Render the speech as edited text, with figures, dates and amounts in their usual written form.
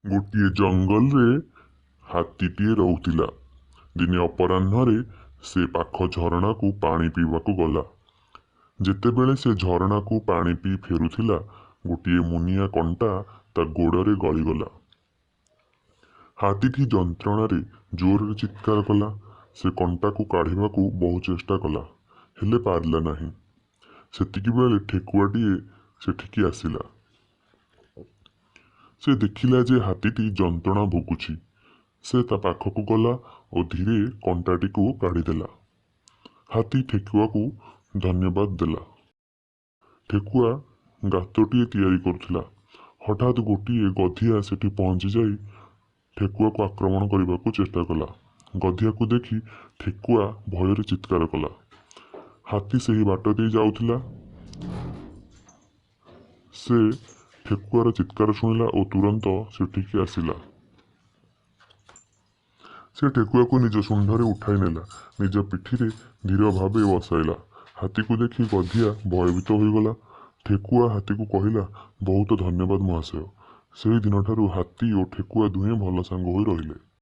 ଗୋଟିଏ ଜଙ୍ଗଲରେ ହାତୀଟିଏ ରହୁଥିଲା। ଦିନେ ଅପରାହ୍ନରେ ସେ ପାଖ ଝରଣାକୁ ପାଣି ପିଇବାକୁ ଗଲା। ଯେତେବେଳେ ସେ ଝରଣାକୁ ପାଣି ପିଇ ଫେରୁଥିଲା, ଗୋଟିଏ ମୁନିଆ କଣ୍ଟା ତା ଗୋଡ଼ରେ ଗଳିଗଲା। ହାତୀଟି ଯନ୍ତ୍ରଣାରେ ଜୋରରେ ଚିତ୍କାର କଲା। ସେ କଣ୍ଟାକୁ କାଢ଼ିବାକୁ ବହୁ ଚେଷ୍ଟା କଲା, ହେଲେ ପାରିଲା ନାହିଁ। ସେତିକିବେଳେ ଠେକୁଆଟିଏ ସେଠିକି ଆସିଲା। ସେ ଦେଖିଲା ଯେ ହାତୀଟି ଯନ୍ତ୍ରଣା ଭୋଗୁଛି। ସେ ତା ପାଖକୁ ଗଲା ଓ ଧୀରେ କଣ୍ଟାଟିକୁ କାଢ଼ିଦେଲା। ହାତୀ ଠେକୁଆକୁ ଧନ୍ୟବାଦ ଦେଲା। ଠେକୁଆ ଗାତଟିଏ ତିଆରି କରୁଥିଲା। ହଠାତ୍ ଗୋଟିଏ ଗଧିଆ ସେଠି ପହଞ୍ଚିଯାଇ ଠେକୁଆକୁ ଆକ୍ରମଣ କରିବାକୁ ଚେଷ୍ଟା କଲା। ଗଧିଆକୁ ଦେଖି ଠେକୁଆ ଭୟରେ ଚିତ୍କାର କଲା। ହାତୀ ସେହି ବାଟ ଦେଇ ଯାଉଥିଲା। ସେ ଠେକୁଆର ଚିତ୍କାର ଶୁଣିଲା ଓ ତୁରନ୍ତ ସେଠିକି ଆସିଲା। ସେ ଠେକୁଆକୁ ନିଜ ଶୁଣ୍ଢରେ ଉଠାଇ ନେଲା। ନିଜ ପିଠିରେ ଧୀର ଭାବେ ବସାଇଲା। ହାତୀକୁ ଦେଖି ଗଧିଆ ଭୟଭୀତ ହୋଇଗଲା। ଠେକୁଆ ହାତୀକୁ କହିଲା, ବହୁତ ଧନ୍ୟବାଦ ମହାଶୟ। ସେହି ଦିନଠାରୁ ହାତୀ ଓ ଠେକୁଆ ଦୁହେଁ ଭଲ ସାଙ୍ଗ ହୋଇ ରହିଲେ।